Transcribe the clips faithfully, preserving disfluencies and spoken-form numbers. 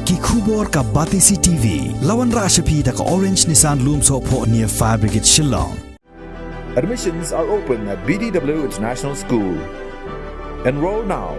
Ki khubor ka Batesi T V. La wanrah sha phi da ka Orange Nissan Lumsohphoh near Fire Brigade Shillong. Admissions are open at B D W International School. Enroll now.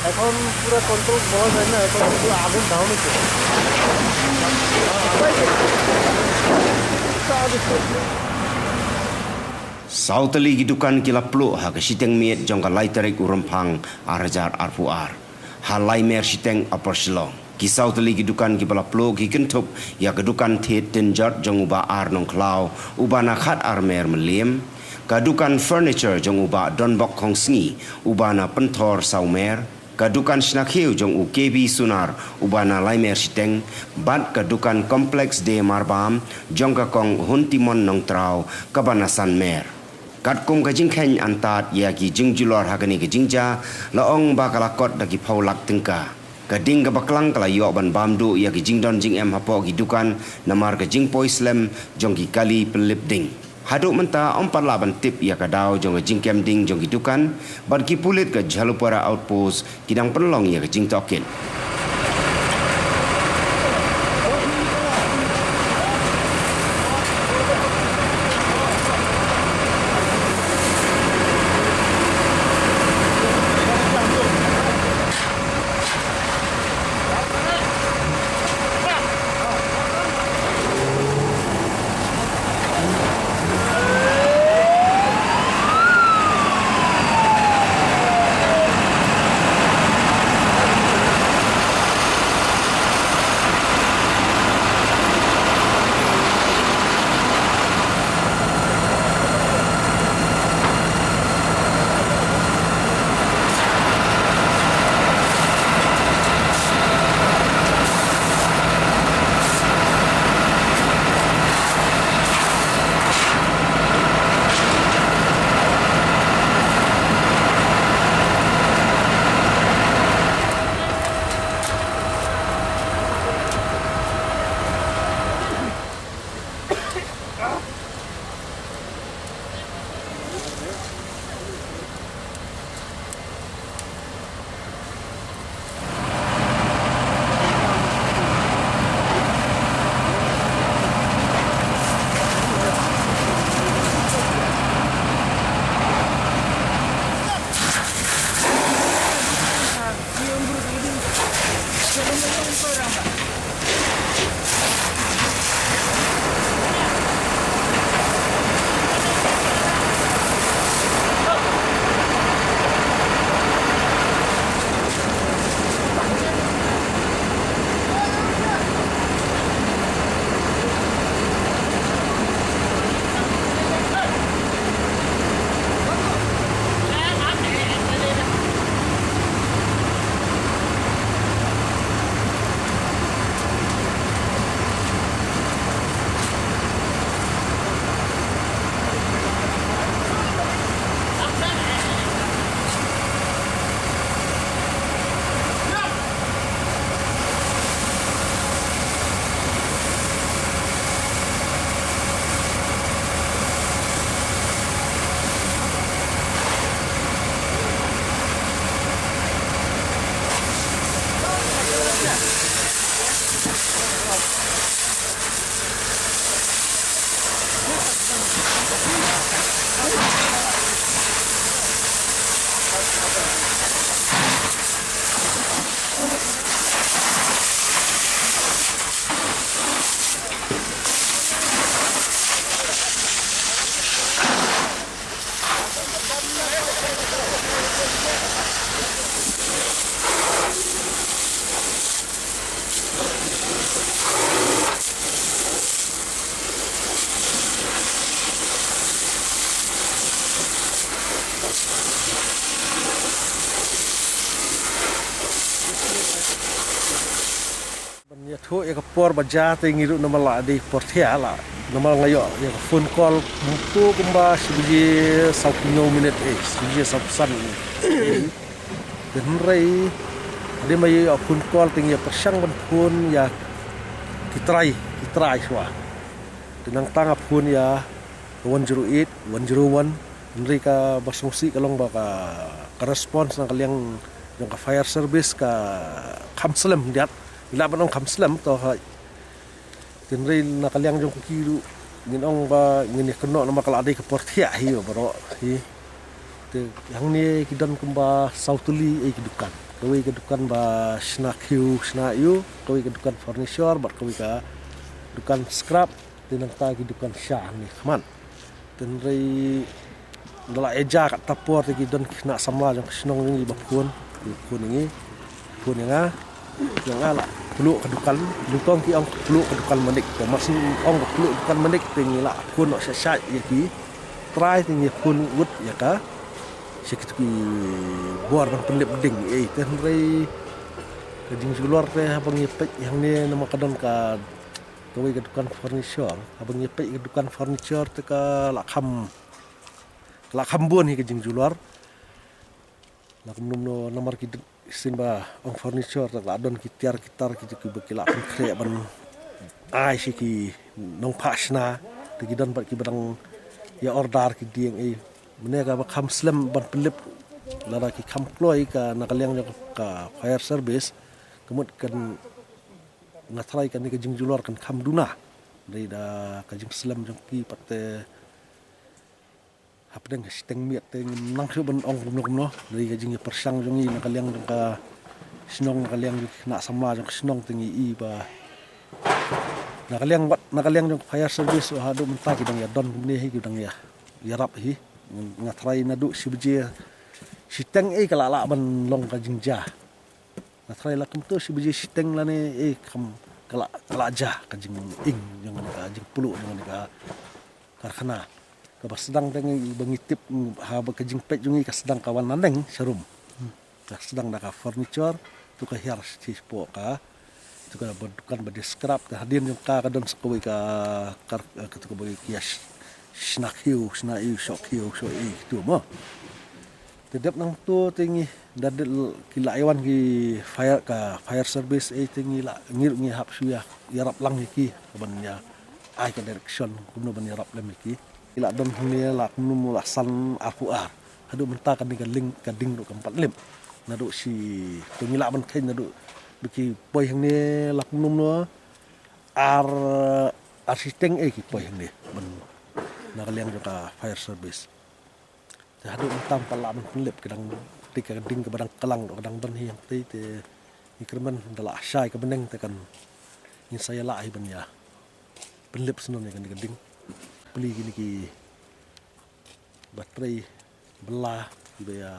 এখন পুরো কন্ট্রোল বলা যায় না, এখন পুরো আগুন ডাউন হচ্ছে। Saw tylli ki dukan ki la pluh ha ka shiteng miet jong ka lai tarik u Rymphang ar hajar arphew ar ha Laimer Shiteng, Upper Shillong. Ki saw tylli ki dukan kiba la pluh ki kynthup ïa ka dukan thied tynjot jong u Bah R. Nongkhlaw uba na Khatar Mer Mylliem, ka dukan furniture jong u Bah Donbok Khongsngi uba na Pynthor Sawmer, ka dukan shna khiew jong u K B Sunar uba na Laimer Shiteng, bad ka dukan Complex De Marbam jong ka Kong Huntimon Nongtraw kaba na Sanmer. Katkum ka jingkheiñ antad ïa ki jingjulor ha kane ka jingjia, la ong ba ka la kot da ki phew lak tyngka. Ka ding kaba klang ka la ïoh ban bam duh ïa ki jingdon jingem hapoh ki dukan namar ka jingpoi slem jong ki kali pynlip ding. Haduh mynta ym pat lah ban tip ïa ka daw jong ka jingkem ding jong ki dukan, bad ki pulit ka Jhalupara Outpost ki dang pynlong ïa ka jingtohkit. Ban ïathuh ïa ka por ba jia te ngi ruh namar la dei por thiah la. Namar nga ïoh ïa ka phone call kumto kumba shi baje sawphew hynñiew minit, eh, shi baje sawphew san minit. Te hynrei hadien ba ïa phone call te ngi ïa pyrshang ban phone ïa ki trai, ki trai shuwa. Te nangta nga phone ïa ka one zero eight, one zero one, hynrei kaba sngewsih ka long ba ka, ka response na ka liang jong ka fire service ka kham slem diat. Ngi lah ban ong kham slem to ha. Te hynrei na ka liang jong ki ruh ngin ong ba ngin ïa kynnoh namar ka la dei ka por thiah hi baroh hi. Te hangne ki don kumba saw tylli ei ki dukan. Kawei ka dukan ba shna khiew shna ïew, kawei ka dukan furniture bad kawei ka dukan scrap. Te nangta ki dukan sha hangne khmat. Te hynrei da la ïa ja katta por te ki don ki khynnah samla jong ka shnong jong ngi ba phone, ki phone ïa ngi, phone ïa nga. Ïa nga la pluh ka dukan, nyngkong ki ong ka pluh ka dukan manik. Te mar shu ong ka pluh dukan manik te ngi la phone noh sha sha ïa ki trai te ngi phone wut ïa ka sha kito ki bor ban pynlip ding ei. Te hynrei ka jingjulor te haba ngi peit hangne namar ka don ka kawei ka dukan furniture, haba ngi peit ka dukan furniture te ka la kham, ka la kham bun hi ka jingjulor. La kumno kumno namar ki sien ba ong furniture te la don ki tiar ki tar ki, ki ba ki la pynkhreh ban ai sha ki nongphah shna. Te ki don bad ki ba dang ïa order ki dieng ei. Mynne kaba kham slem ban pynlip lada ki kham kloi ka na ka liang jong ka fire service. Ka mut kan nga tharai kane ka jingjulor kan kham duna. Dei da ka jingslem jong ki pat te hapdeng ka shiteng miet te ngim nang shuh ban ong kumno kumno. Dei ka jingïapyrshang jong ngi na ka liang jong ka shnong, na ka liang jong ki khynnah samla jong ka shnong te ngi i ba na ka liang wat, na ka liang jong ka fire service haduh mynta ki dang ïa don kumne hi, ki dang ïa, ïarap hi. Nga tharai naduh shi baje shiteng ei ka la lah ban long ka jingjia. Nga tharai la kumto shi baje shiteng lane ei kam ka la, ka la ja ka jinging jong kane ka jingpluh jong kane ka karkhana. Kaba sdang te ngi ba ngi tip haba ka jingpeit jong ngi ka sdang ka wan naneng sharum. Ka sdang da ka furniture, to ka hiar shi spah ka, to ka ba dukan ba dei scrap, te hadien jong ka ka don sa kawei ka, ka, ka to ka ba ki ïa sh-, shna khiew, shna ïew, shoh khiew, shoh ïew to mo. Te dep nangto te ngi da dei ki la ïa wan ki fire, ka fire service ei te ngi la, ngi ruh ngi hap shu ïa, ïarap lang ïa ki ban ïa ai ka direction kumno ban ïarap lem ïa ki. Ki la don hangne la kumno kumno la san arphew ar. Haduh mynta kane ka ling, ka ding ruh kam pat lip. Naduh shi, to ngi lah ban kheiñ naduh ba ki poi hangne la kumno kumno ar, ar shiteng ei ki poi hangne ban na ka liang jong ka fire service. Te haduh mynta ym pat lah ban pynlip, ka dang, te ka ding kaba dang klang ruh ka dang don hi hangtei te ngi kyrmen da la shai ka bneng te kan ngin sa ïa lah hi ban ïa pynlip snon ïa kane ka ding. Plie kine ki ba trei bylla kiba ïa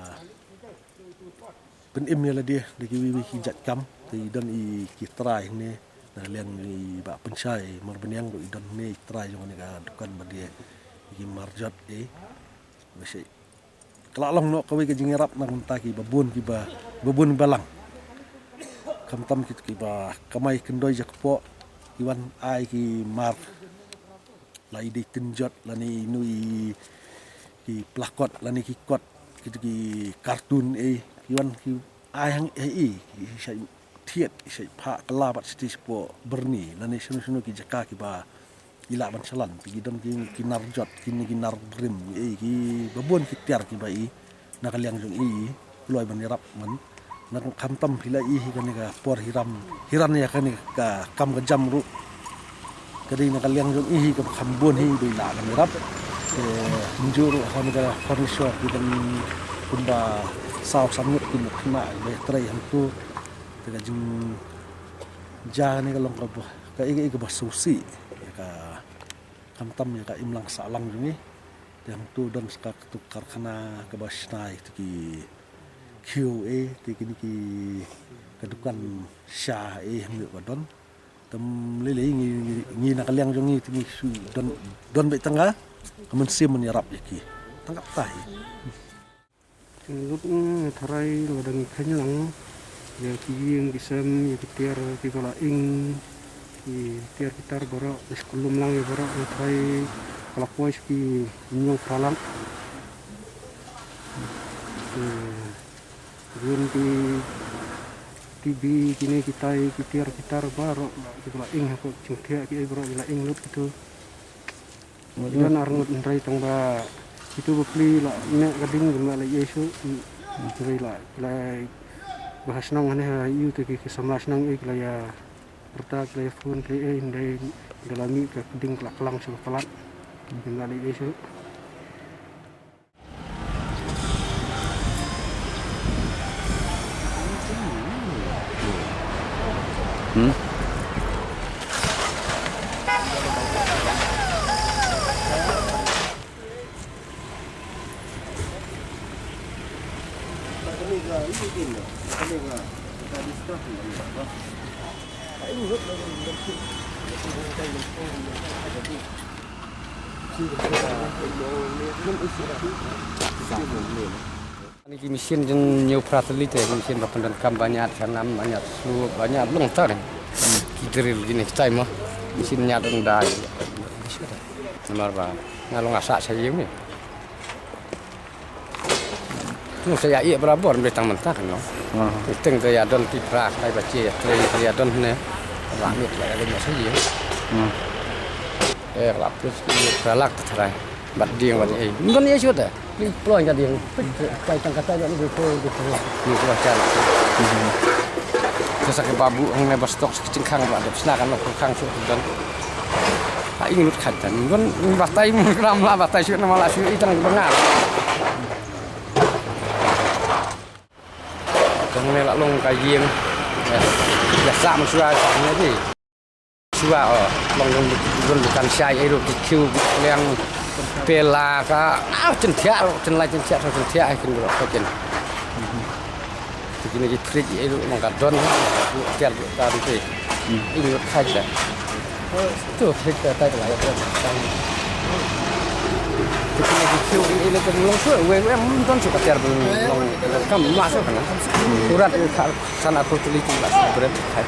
pynim ïa lade da kiwei kiwei ki jait kam. Te i don i ki trai hangne na liang i Bah Pynshai Marbaniang ruh i don hangne i trai jong kane ka dukan ba die i ki marjot ei. Ba shai ka la long noh kawei ka jingïarap na ka bynta kiba bun kiba, ba bun balang. Khamtam kito kiba kamai kyndoi jakpoh ki wan ai ki mar la i dei tynjot lane ino i ki plakot lane ki kot kito ki kartun ei ki wan ki ai hang ei ei ki shait thied ki shait phah kylla bad shatei shapoh byrni lane shano shano ki jaka kiba i lah ban shalan te ki don ki, ki nar jot kine ki nar brim ei kiba bun ki tiar kiba i na ka liang jong i kloi ban ïarap man. Na khamtam phi la i hi kane ka por hi ram hi ran ïa kane ka kam ka jam ruh. Ka dei na ka liang jong i hi kaba kham bun hi ba i lah ban ïarap. Te mynjur ruh ha kane ka furniture ki don kumba saw san ngut ki mut khynnah ba ïa trei hangto. Te ka jingjia kane ka long kaba ka i, ka i kaba sngewsih ïa ka khamtam ïa ka imlang sahlang jong i. Te hangto don sa ka, kato karkhana kaba shna ïa kito ki khiew ei te kine ki ka dukan sha ei hangne ba don. Te ym lei lei ngi, ngi, ngi na ka liang jong ngi te ngi shu don, don beit tang ka mynsiem ban ïarap ïa ki. Tang katta hi. Te lut nga tharai lada ngi kheiñ lang ïa ki ïing ki sem ïa ki tiar kiba la ing, ki tiar ki tar baroh, ki skulum lang ïa baroh, nga tharai ka la poi sha ki ñiong phra lak. Te Yun ki T B, kine ki tai, ki tiar, ki tar baroh, ki ba la ing hapoh jingthiah ki ei baroh, ki la ing lut kitu. Ki don arngut hynrei tang ba kitu ba pli la meh ka ding, kim lah leh ei shuh. Hynrei la, la ba ha shnong hangne ha ïu te ki, ki samla shnong ei ki la ïa pyrta, ki la ïa phone, ki la ïa ei, hynrei da la mih ka ding ka la klang sha ka palat. Kim lah leh ei shuh. Hmm? Ni ki machine jin ñiew phra tylli te, ki machine ba pyndonkam ba ñiad shanam, ba ñiad slup, ba ñiad lung tar. Ki drill kine ki tai mo. Machine ñiad ong dai. Namar ba nga long nga sah sha ïing ni. Nang sa ïa ïeh barabor, ym dei tang mynta kan, no. Teng te ïa don ki phra, kai ba che, ïa trei, ïa don ne. Ba mit la ïa don sa ïa. Eh, la pus ki phra lak te trai. Bat dieng bat ei. Ym don ïa shuh te. Pli ploin ka dieng. Kai tang ka tai ba ni ko di ko. Ni ko cha. Sa sa ki babu hangne ba stok sa ki jingkhang ba dep sna kan, no, khang shuh don. Ha ing lut khat dan. Don batai mun kram la batai shu nama la shu itang bengar. Kang ne la long ka ïing. Ya. Ya sa mun shu ai sa ne di. Shu ai, oh, long long long bukan syai ai ru ki kiu ki liang pela ka. Ah, chen thiah ru, chen lai chen thiah, chen thiah ai kin ru ka chen. Ti kine ki fridge ïa ïa long ka don, tiar ka don ti. Ïa lut khai ta. Tu fridge ta ta la ïa don. Ti kine ki kiu ïa ïa long shu, wei wei mun don shu ka tiar don long kam ma shu kana. Urat ïa ka sana ko tu li ti la shu bread khai.